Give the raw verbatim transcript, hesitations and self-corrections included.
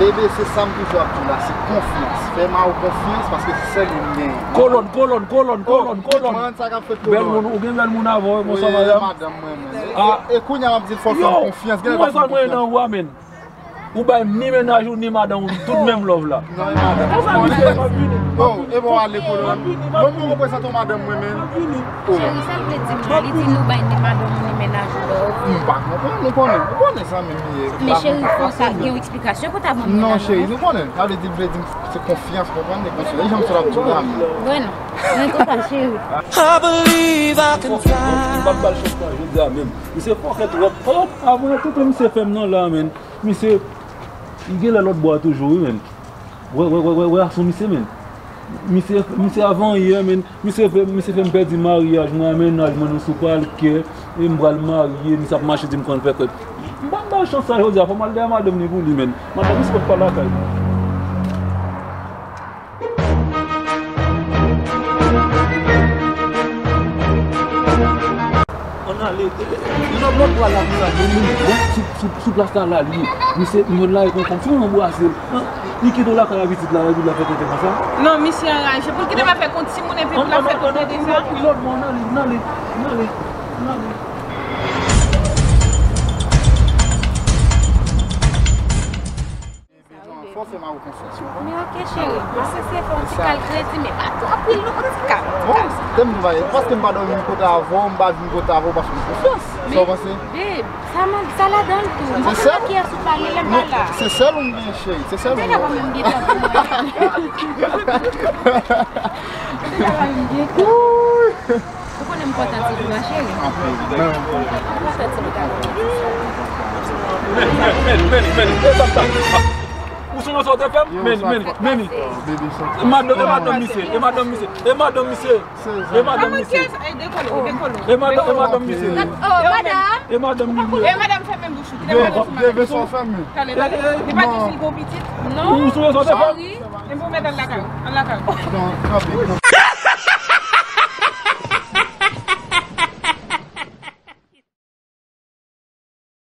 Bebe, se sa m toujou ap di w la, se konfyans. Fè mari w konfyans, paske se sèl li m genyen. Kolòn, kolòn, kolòn, kolòn, kolòn. Konprann sa k ap fèt, kolòn. Bèl moun, ou gen bèl moun avè w, bonswa, madanm. Madanm mwen menm. E, e kounye a m ap di l fò l fè m konfyans. Gen lè l pa fè m konfyans. Ou bay ni mennaj ou ni madanm ou tout menm love la. Non, e madanm. Konsa misye, m ap vini. Oh, e bon, ale, kolòn. Ban m reprezante w madanm mwen, men. M ap vini. Cheri, sa l vle di m la? Li di nou bay ni madanm ou ni mennaj ou love. M pa konprann, nou konnen. Ou konnen zanmi m ye. Men cheri, konsa, gen yon eksplikasyon pou ta ban m mennaj ou? Non, cheri, nou konnen. Sa vle di, vle di, se konfyans, konprann, e konsa. E janm sa l ap di w la, men. Bon, non. Men konsa, cheri. I believe I can fly. M p ap ba l chans la, jodi a menm. Misye fòkè twòp. Oh, avan tout misye fè m nan la, men. Misye, li genlè lòt bò a toujou, wi, men. Wè, wè, wè, wè, wè aksyon misye, men. Misye, misye avan yè, men. Misye fè, misye fè m pèdi maryaj mwen, mennaj mwen, nou sou palkè. E m pral marye, misye ap mache di m konn fè kwèt. M pa ba l chans sa jodi a, fò m al dèyè madanm li pou li, men. Madanm li se pa lakay. Ann ale. Lòt, lòt bwa la, pou la, men li, wè, sou, sou, sou plas la, la, li ye. Misye, m jwenn la, e konn konn, si mwen anbrase l, li kite w lakay a pitit la, epi l ap fè tenten konsa. Non, misye anraje. Pou l kite m ap fè kont timoun, epi pou l ap fè kont tenten sa. Lòt bwa, ann ale, ann ale, ann ale, ann ale. Fò fè mari w konfyans, ou konprann? Men oke, cheri. Mwen sensè fè yon ti kal kredi, men pa twò anpil, non, yon ti kal, yon ti kal. Bon, te m di w, paske m pa dòmi kote avè w, m pa vin kote avè w paske m konfyans. Sa w panse? Babe, sa man, sa ladan l tou. M pa konn ak kiyès ou pale lè m pa la. Se sèl ou m gen, cheri. Se sèl ou m gen. M te ka pa menm gen tan pou mwen. M te ka pa menm gen tan. Ou konnen m kontan ti fi a, cheri. Anpil. M kontan ti fi a. Men, men, men, men, sa m ta. Ou sonje sa w te fè m? Men, men, men. E madanm, e madanm misye, e madanm misye, e madanm misye, e madanm misye. E madanm, e madanm misye. Oh, madanm. E madanm misye. E madanm fèmen bouch ou. Kite madanm sou madanm. Talè, talè. Li pa di si l gon pitit. Non. Ou sonje sa w te fè m? Cheri. E pou mèt al lakay, al lakay. Non, kanpe, kanpe.